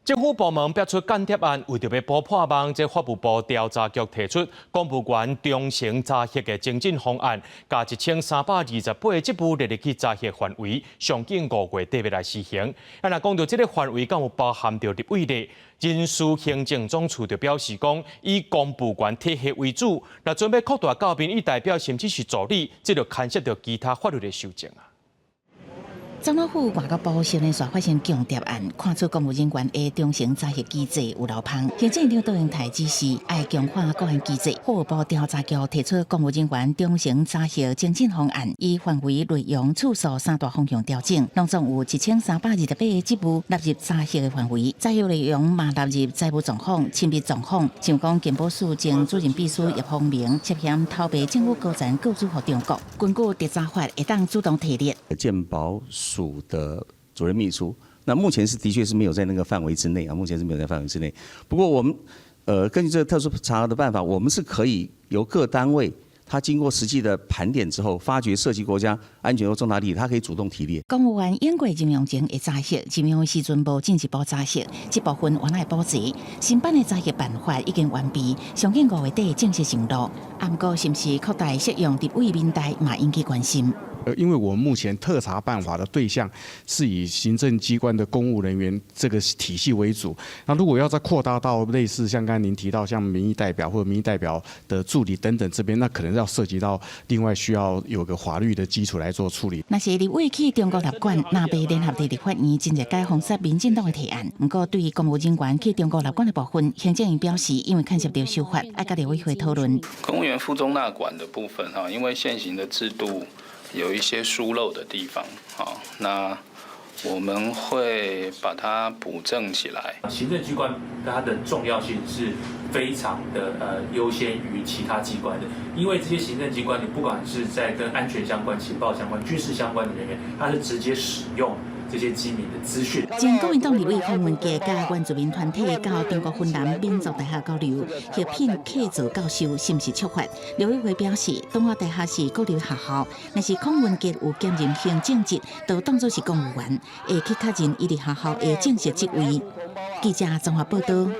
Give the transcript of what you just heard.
政府部門爆出間諜案，為著欲補破網，這法務部調查局提出公務員忠誠查核的精進方案，共1328個職務列入去查核範圍，上緊5月底欲來施行。啊，若講到這个範圍，敢有包含著立委咧？人事行政總處就表示講，以公務員體系為主，若準備擴大到民意代表，甚至是助理，這就牽涉著其他法律的修正啊。總統府外交部小連續發生共諜案，看出公務人員的忠誠查核機制有漏縫。行政院長卓榮泰指示，愛強化各項機制。法務部調查局提出公務人員忠誠查核精進方案，以範圍、內容、次數三大方向調整，攏總有1328個職務納入查核的範圍，查核內容嘛納入財務狀況、親密狀況，像講健保署前主任秘書葉宏明涉嫌偷賣政府高層個資予中國，根據特查法會當主動提列。健保署的主任秘書，那目前是的確是沒有在那個範圍之內啊，目前是沒有在範圍之內。不過我們，根據這個特殊查核的辦法，我們是可以由各單位，他經過實際的盤點之後，發覺涉及國家安全或重大利益，他可以主動提列。公務員應過任用前會查核，任用時陣無進一步查核，這部分原來保持。新版的查核辦法已經完備，上緊5月底正式上路。毋過是毋是擴大適用立委民代，嘛引起關心。因為我們目前特查辦法的對象是以行政機關的公務人員這個體系為主，那如果要再擴大到類似像剛才您提到像民意代表或者民意代表的助理等等這邊，那可能要涉及到另外需要有個法律的基礎來做處理。若是立委去中國納管，若被聯合佇立法院真濟改封殺民進黨的提案。毋過對於公務人員去中國納管的部分，行政院表示，因為牽涉到修法，愛佮立委會討論。公務員赴中納管的部分哈，因為現行的制度有一些疏漏的地方，好，那我們會把它補正起來。行政機關它的重要性是非常的優先於其他機關的，因為這些行政機關，你不管是在跟安全相關、情報相關、軍事相關的人員，他是直接使用這些機密的資訊。前國民黨立委洪文傑佮原住民團體到中國雲南民族大學交流，核聘客座教授是毋是觸法？立委會表示，東華大學是國立學校，若是孔文傑有兼任行政職，就當作是公務員，會去確認伊佇學校的正式職位。記者綜合報道。